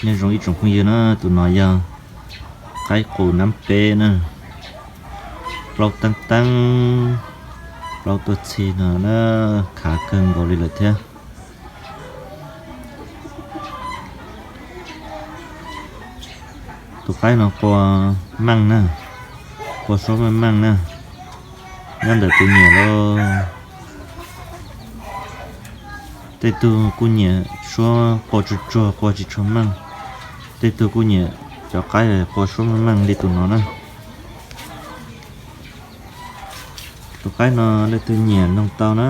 Nyob zoo ib tsoom phooj ywg na, tus no yog qaib qus nab peb na, plaub teeb teeb, plaub tuaj txhij no na, khav kawg nkaus li lawm thiab. Tus qaib no qua meej na, qua suab meej meej na, nyob ntawm tus nyiam los. Tej tug kuj nyiam suab qua tsuag tsuag qua tsis tshua meej, tej tug kuj nyiam cov qaib qua suab meej meej li tus no na. Tus qaib no leej twg nyiam noog tau na.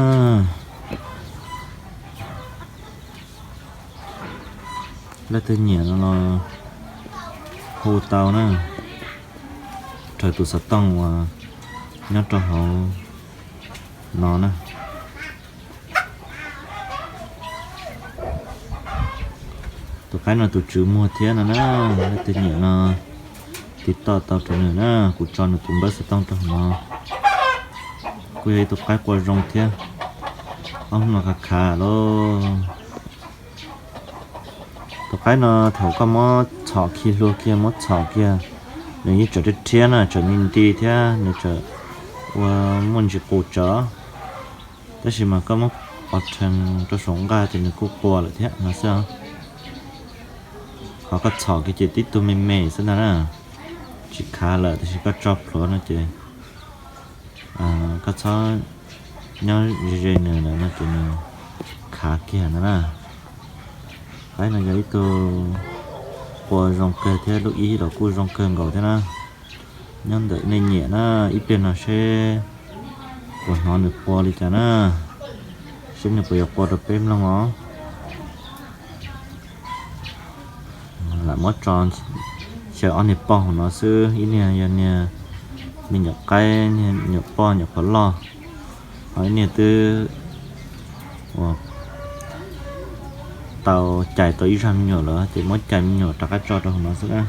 Leej twg nyiam no los hu tau na, raws tus xov tooj uas nyob rau hauv no na. Tus qaib no tus tswv muag thiab no na, leej twg nyiam no tiv toj tau rau nws na, kuv tso nws tus npawb xov tooj rau hauv no. Kuj yog ib tug qaib qua zoo thiab, ob hnub no khav khav lauj. Tus qaib no thaum koj muab txhom khi hlua kiag, muab txhom kiag, nws yeej tseem rhiab rhiab na, tseem nti nti thiab nws tseem ua muaj ntsis qus tsawv. Tab sis mas koj muab pov rhees rau saum nqaj ces nws kuj qua lawm thiab no xwb os. Qhov koj txhom kiag ces tib tug me me xwb ntag na, tsis khav lawm, tab sis koj tso plhuav no ces koj txhob nyob ze ze nws lawm no ces nws khav kiag ntag na. Qaib no yog ib tug qua zoo kawg thiab, lub ib los kuj zoo kawg nkaus thiab na. Nyob ntawm nej nyiam na, ib pliag no seb puas hnov nws qua li cas na, seb nws puas yuav qua rau peb mloog os. Lam muab tso xyaw ob niag poj hauv no xwb, ib niag yog niag me nyuam qaib, niag nyuam poj nyuam qhuav loj, ho ib niag twb uas tau cais tau ib zag me nyuam lawm ces muab cais me nyuam rov qab tso rau hauv no xwb na.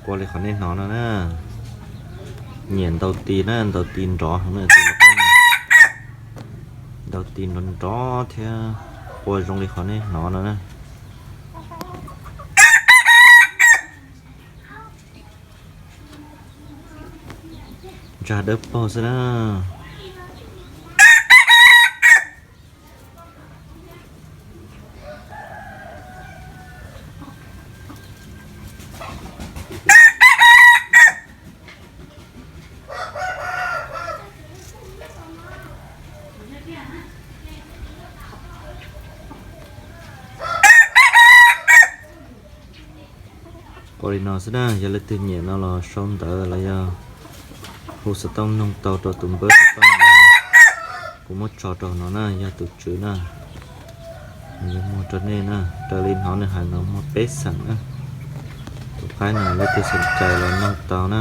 Qua li qhov nej hnov no na, nyiam ntaus tis na, ntaus tis nrov heev na, tus lau qaib no ntaus tis nrov nrov thiab qua zoo li qhov nej hnov no na. Ntsag dawb paug xwb na. Ua li no xwb na, yog leej twg nyiam no los sau ntawv los yog hu xov tooj noog tau rau tus npawb xov tooj uas kuv muab tso rau no na, yog tus tswv na. Nws yuav muag rau nej na, raws li hnov nws hais no muag peb xeem na. Leej twg xav cais los noog tau na.